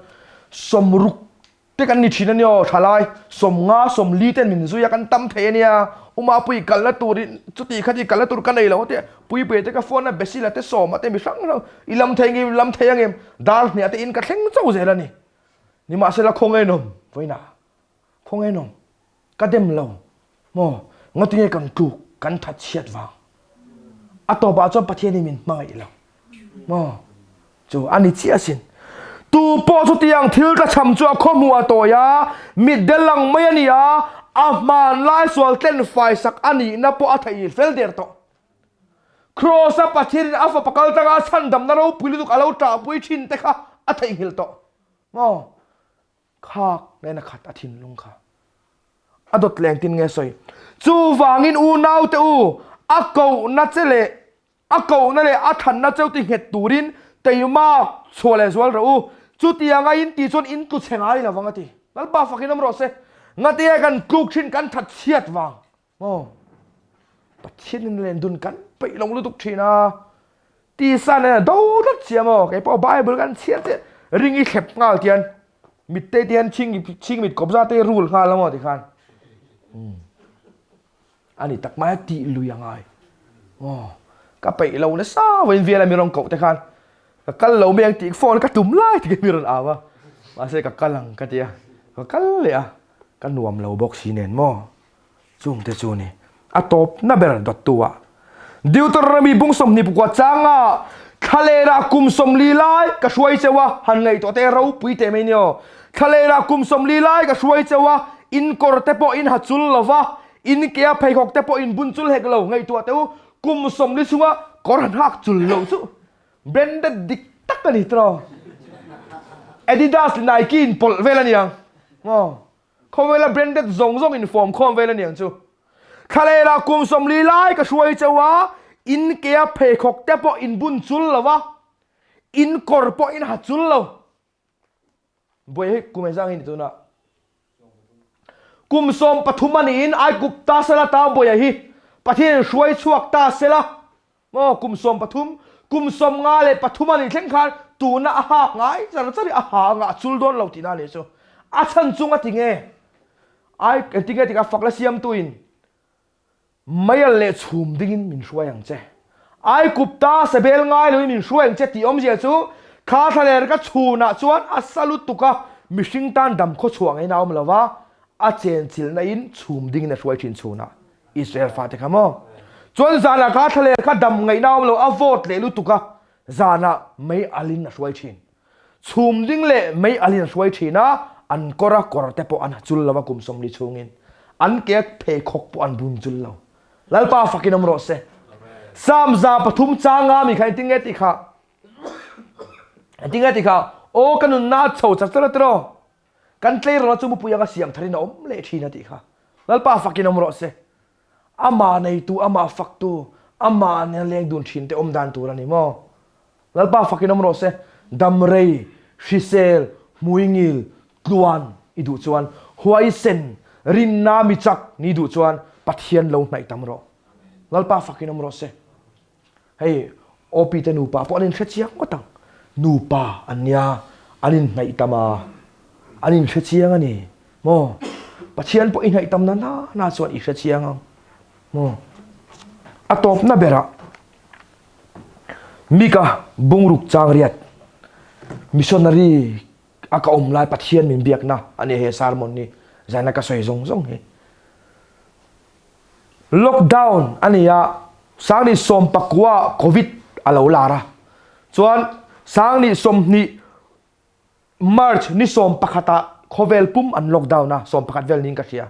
sawmruk Te kan ni thin a nia aw thalai 50 40 ten min zui a kan tam thei a nia Umapui kalna tur in chuti kha ti kalna tur ka nei lo te Puipuia te ka phone a Besila te Sawma te mi hrang hrang i lam thei ngem lam thei angem dar hniah te in ka thleng chauh zel a ni nimahsela khawngainawm vawiinah khawngainawm Ka dem lo maw? Ngatinge kan tluk kan that chhiat vang? A tawpah chuan Pathian hi min hmangaih lo maw? Chu a ni chiah asin. Tu pawh chutiang thil tlachham chu a khawhmuh a tawi a, mitdel lang mai a ni a, a hmanlai sual tlen faisak a nihna pawh a theih fel der tawh. Kraws-a Pathianin a fapa kal tanga a chhandamna ropui lutuk a lo ṭahpui ṭhin te kha a theihnghilh tawh maw? Khak nen a khat a thinlung kha a dawt leng tin nge sawi. Chuvangin unaute u, a kohna che leh a kohna leh a thanna cheu ti nghet turin teimak chhuah leh zual rawh u. Chutianga in tih chuan in tlu chhe ngai lovang a ti. Lalpa fakin awm rawh se. Ngatinge kan tluk thin kan that chhiat vang. Maw? Pathian in len dun kan peih lo lutuk thin a. Tisa nen a do tlat sia maw? Kei pawh Bible kan chhiar chiah ring i thlep nghal tian mit te tian chhing chhing mit kawp za te rul nghal a maw tikhan. Hmm. Ani tak mai tih lui a ngai. Maw? Ka peih lo nasa vawiin vial a mi rawn koh te khan ka kal lo mai ang tih phone ka tum lai ti mi rawn au a. Mahse ka kal ang ka ti a. Ka kal leh a. Ka nuam lo bawk si nen maw? Chungte chu ni a tawpna ber dawttu ah Deuteronomy bung 20 pakua changa thlalera kum 40 lai ka hruai cheu a, han ngaihtuah te ropui teh mai nia. Thlalera kum 40 lai ka hruai cheu a, in kawr te pawh in ha chul lo va, in ke a pheikhawk te pawh in bun chul hek lo, ngaihtuah teh u, kum 40 chhunga kawr han hak chul lo chu branded dik tak a ni tiraw. Adidas leh Nike in pawlh vel a niang maw. Khawvela branded zawng zawng in form khawm vel aniang chu. Thlalera kum 40 lai ka hruai cheu a, in ke a pheikhawk te pawh in bun chul lo va, in kawr pawh in ha chul lo. Buai hei kum engzang hi ni tunah? Kum 13 a niin Aigupta sela ta buaia hi Pathian in hruai chhuak ta sela. Maw kum 13, kum 53 a nih thleng khan tuna a hak ngai char char hi a ha anga a chul dawn lo tihna a nih chu. A chhan chung a ti nge? Ai engtin nge tikah fakla siamtuin meial leh chhum dingin min hruai ang che. Aigupta sebel ngai loin min hruai ang che tih awmzia chu kha thlaler ka chhunah chuan a sa lutuk a, mihring tan dam khawchhuah ngeiin a awm lo va, a chenchilhna in chhum dingin a hruai thin chhunah. Israel fate kha maw? Chuan zanah kha thlaler kha dam ngaihna awm lo, a vawt leh lutuk a, zanah mei alin a hruai thin. Chhum ding leh mei alin a hruai thin a, an kawr a kawr te pawh an ha chul lo a kum 40 chhungin. An ke pheikhawk pawh an bun chul lo. Lalpa fakin awm rawh se. Psalm 3 changa mi kha engtin nge tih kha? Engtin nge tih kha? Aw ka nunna a chho char char a tiraw? Kan tleirawl chu mupui anga siam tharin a awm leh thin a tih kha. Lalpa fakin awm rawh se. Amah neitu, amah faktu, amah nena leng dun thin te awm dan tur a ni maw? Lalpa fakin awm rawh se. Damrei, hrisel, hmuingil, tluan i duh chuan, huaisen, rinna mi chak ni duh chuan Pathian lo hnaih tam rawh. Lalpa fakin awm rawh se. Hei OP te nupa pawh an inhre chiang ngawt ang. Nupa an nia, an inhnaih tam a, an inhre chiang a ni maw? Pathian pawh i hnaih tam na na na chuan i hre chiang ang maw? A tawpna berah Mika bungruk chang riat missionary a ka awm lai Pathian min biakna a ni he sermon hi zaina ka sawi zawng zawng hi. Lockdown a ni a, Sangni sawmpakua Covid a lo lar a, chuan Sangni 20 March ni 11 ah khawvel pum an lockdown a, 11 vel niin ka hria.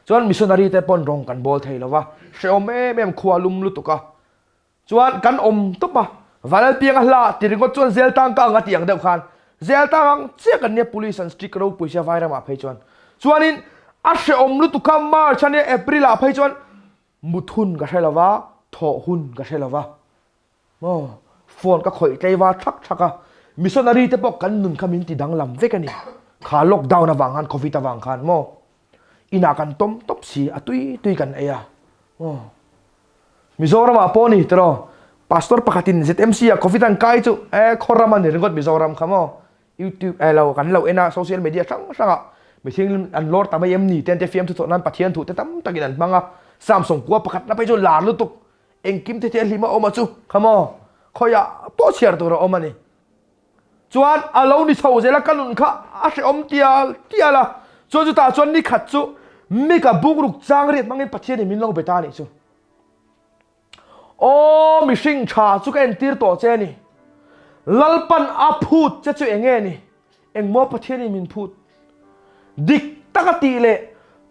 Chuan missionary te pawn rawng kan bawl thei lo va, hrehawm em em khua lum lutuk a. Chuan kan awm tawp a, Vanlalpianga hla ti ringawt chuan zel tang ka ang a tih ang deuh khan zel tang ang chiah kan nia police an strict ropui sia vairamah phei chuan. Chuanin a hrehawm lutuk kha March a nia April ah phei chuan mut hun ka hre lo va, thawh hun ka hre lo va. Maw phone ka khawih tlei va thak thak a, missionary te pawh kan nun kha min ti danglam vek a ni. Kha lockdown avang khan covid avang khan maw inah kan tawm tawp si a tui tui kan ei a maw. Mizoram ah pawh ni tiraw Pastor pakhatin ZMC ah covid an kai chu eh khawram a ni ringawt Mizoram kha maw YouTube eh lo kan lo en a social media hrang hrang ah mihring an lawr ta mai em ni te an te fiamthu thawh nan Pathian thu te tam takin an hmang a Samsung kua pakhat na phei chu lar lutuk engkim te te a hlim a awm a chu kha maw khawiah pawh chhiar tur a awm a ni. Chuan a lo ni chho zel a, ka nun kha a hrehawm tial tial a. Chuan chutah chuan ni khat chu Mika bungruk chang riat hmangin Pathianin min lo be ta a nih chu. Aw mihring tha chu ka entir tawh che a ni. Lalpan a phut che chu eng nge ni? Engmaw Pathianin min phut? Dik taka tih leh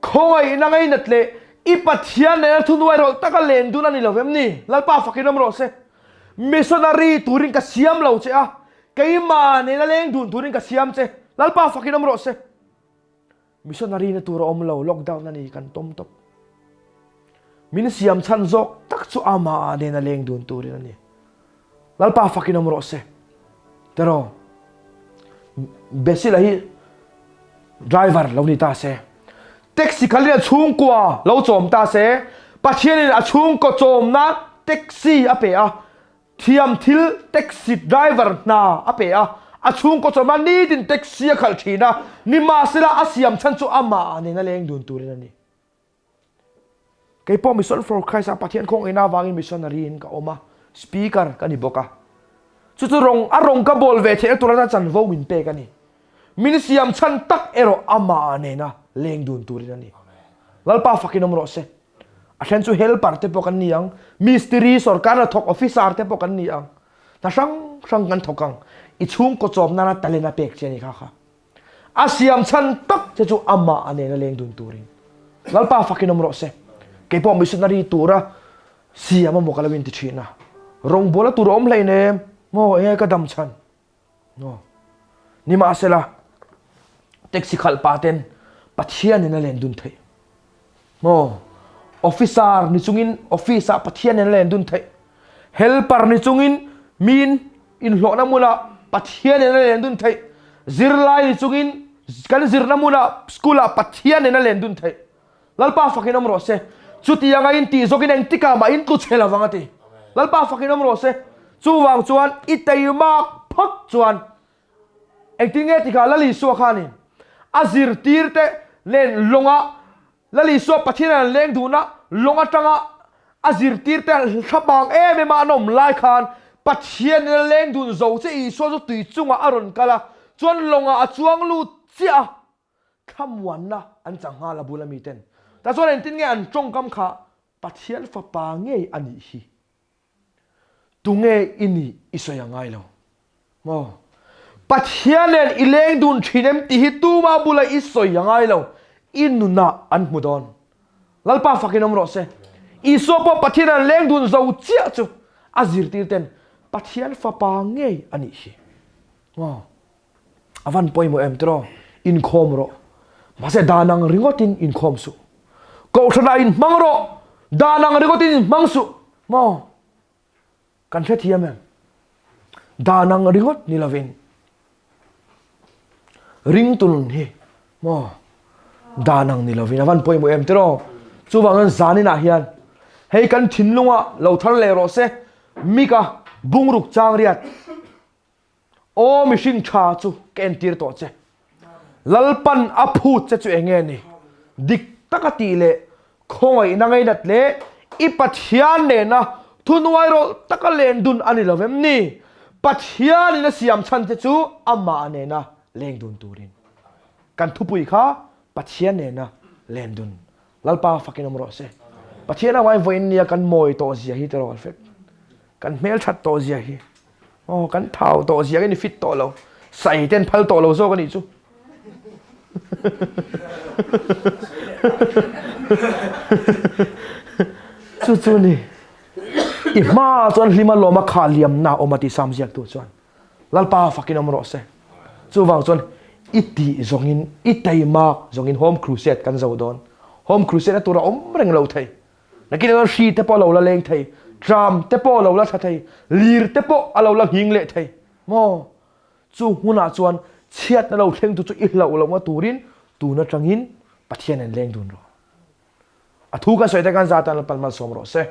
khawngaihna ngainat leh i Pathian nena thunuai rawlh taka len dun a ni lo vem ni? Lalpa fakin awm rawh se. Missionary turin ka siam lo che a, keimah nena leng dun turin ka siam che. Lalpa fakin awm rawh se. Missionary na tur a awm lo, lockdown a ni kan tawm tawp. Min siam chhan zawk tak chu amah nena leng dun turin a ni. Lalpa fakin awm rawh se. Tero, Basil-a hi driver lo ni ta se. Taxi khalin a chhungkua lo chawm ta se. Pathianin a chhungkaw chawmna taxi a pe a. Thiam thil taxi driver hna a pe a. A chhungkaw chawmna nitin taxi a khalh thin a. Nimahsela a siam chhan chu amah nena leng dun turin a ni. Kei pawh Mission for Christ ah Pathian khawngaihna avangin missionary in ka awm a, speaker ka ni bawk a. Chu chu rawng a rawng ka bawl ve theihna tur atana chanvo min pek a ni. Min siam chhan tak erawh amah nena leng dun turin a ni. Lalpa fakin awm rawh se. A then chu helper te pawh kan ni ang, mistiri sorkar hnathawk officer te pawh kan ni ang. Hna hrang hrang kan thawk ang. I chhungkaw chawm nana talent a pek che a ni kha kha. A siam chhan tak che chu amah a nena leng dun turin. Lalpa fakin awm rawh se. Kei pawh missionary tura siam amaw ka lo inti thin a. Rawngbawla tur a awm hleinem maw enge ka dam chhan. No. Nimahsela taxi khalh pa ten Pathian in a len dun theih. Maw? Officer ni chungin office ah Pathian in a len dun theih. Helper ni chungin miin inhlawhna hmunah Pathian in a len dun theih. Zirlai ni chungin kan zirna hmunah school ah Pathian in a len dun theih. Lalpa fakin awm rawh se. Chutianga in tih zawkin engtikah mah in tlu chhe lovang a ti. Lalpa fakin awm rawh se. Chuvang chuan i teimak phawt chuan Engtin nge tikah Lal Isua khanin a zirtirte nen lawngah Lal Isua Pathian an leng duhna lawng atanga a zirtirte thlabang em em a an awm lai khan Pathian in a leng dun zo che Isua chu tui chungah a rawn kal a, chuan lawngah a chuang lut chiah a, thlamuanna an chang nghal a bula miten. Tah chuan engtin nge an tawngkam kha Pathian fapa ngei a nih hi. Tunge i nih i sawi a ngai lo maw? Pathian nen i leng dun thin em tih hi tuma bula i sawi a ngai lo, i nunah an hmu dawn. Lalpa fakin awm rawh se. Isua pawh Pathian an leng dun zo chiah chu a zirtir ten Pathian fapa ngei a nih hi. Aw. A van pawimawh em tiraw? Inkhawm rawh. Mahse dan ang ringawtin inkhawm suh. Kohhranah inhmang rawh. Dan ang ringawtin inhmang suh. Maw? Kan hrethiam em? Dan ang ringawt ni lovin ringtu nun hi maw dan ang ni lovin a van pawimawh em tiraw? Chuvangin zaninah hian hei kan thinlungah lo thar leh rawh se Mika bungruk chang riat Aw mihring tha chu ka entir tawh che. Lalpan a phut che chu eng nge ni? Dik taka tih leh khawngaihna ngainat leh i Pathian nena thunuai rawlh taka len dun a ni lo vem ni? Pathianin a siam chhan che chu amah nena leng dun turin. Kan thupui kha Pathian nena len dun. Lalpa fakin awm rawh se. Pathian avangin vawiin nia kan mawi tawh zia hi tiraw Alfred? Kan hmelthat tawh zia hi. Aw kan thau tawh zia hi ni fit tawh lo. Sai ten phal tawh lo zawk a nih chu. Chu chu ni. I hma chuan hlima lawma kha liamna awm a ti sam ziak tu chuan. Lalpa fakin awm rawh se. Chuvang chuan i tih zawngin i taimak zawngin home crusade kan zo dawn. Home crusade a tura awm reng lo thei. Nakin chuan hri te pawh a lo la leng thei, tram te pawh a lo la tha thei, lir te pawh a lo la nghing leh thei. Maw? Chu hmunah chuan chhiatna lo thleng tu chu i hlauh lohna turin tun atangin Pathian en leng dun rawh. A thu kan sawi te kan za tan Lalpan malsawm rawh se.